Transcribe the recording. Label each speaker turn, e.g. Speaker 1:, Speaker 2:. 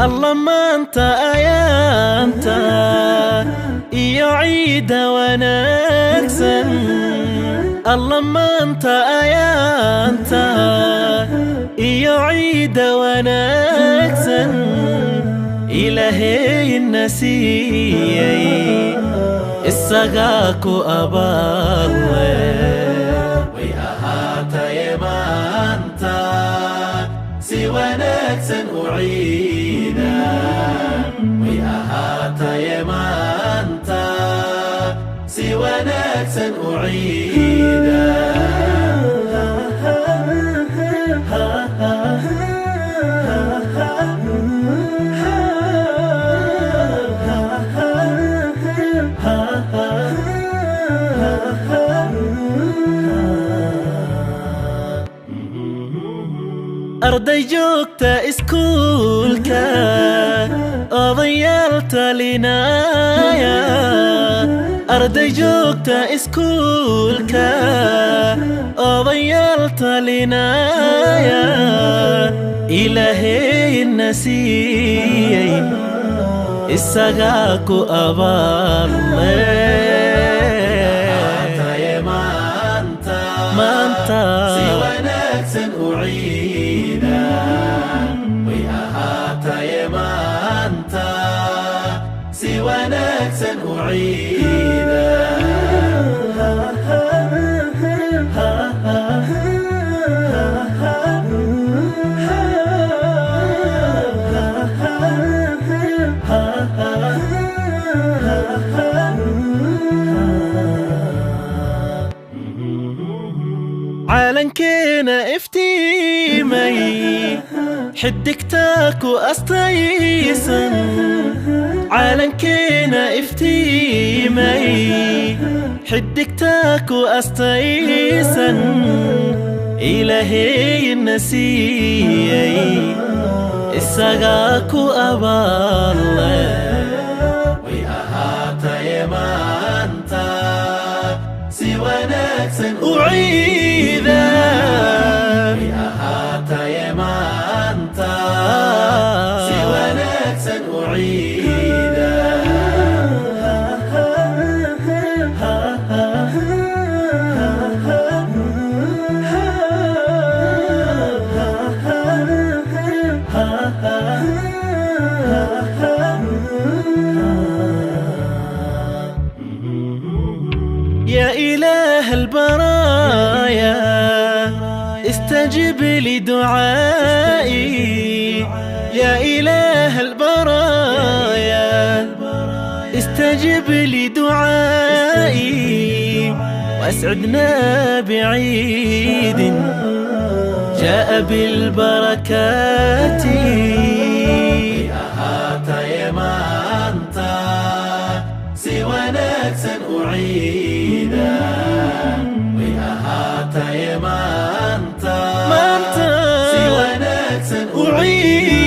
Speaker 1: Alla maanta ayaanta iyo ciida wanaagsan. Alla maanta ayaanta iyo ciida wanaagsan. Ilaahayna siiyey isagaa ku abaalle. Way ahaataye maanta si wanaagsan u ciida. Way ahaataye maanta si wanaagsan u ciida. Arday joogta iskuulka, odayaal talinaya. Arday joogta iskuulka, odayaal talinaya. Ilaahayna siiyey isagaa ku abaalle. Maanta
Speaker 2: si wanaagsan u ciida. Way ahaataye maanta si wanaagsan u ciida.
Speaker 1: Calankeena iftiimay, xidigtaa ku astaysan. Calankeena iftiimay, xidigtaa ku astaysan. Ilaahayna siiyey isagaa ku abaalle.
Speaker 2: Way ahaataye maanta si wanaagsan
Speaker 1: u ciida.
Speaker 2: Way ahaataye maanta si wanaagsan u ciida.
Speaker 1: يا إله البرايا استجب لدعائي. يا إله البرايا استجب لدعائي، وأسعدنا بعيد جاء بالبركات.
Speaker 2: Way ahaataye maanta si wanaagsan u ciida. Way ahaataye maanta
Speaker 1: maanta
Speaker 2: si wanaagsan
Speaker 1: u
Speaker 2: u
Speaker 1: ciida.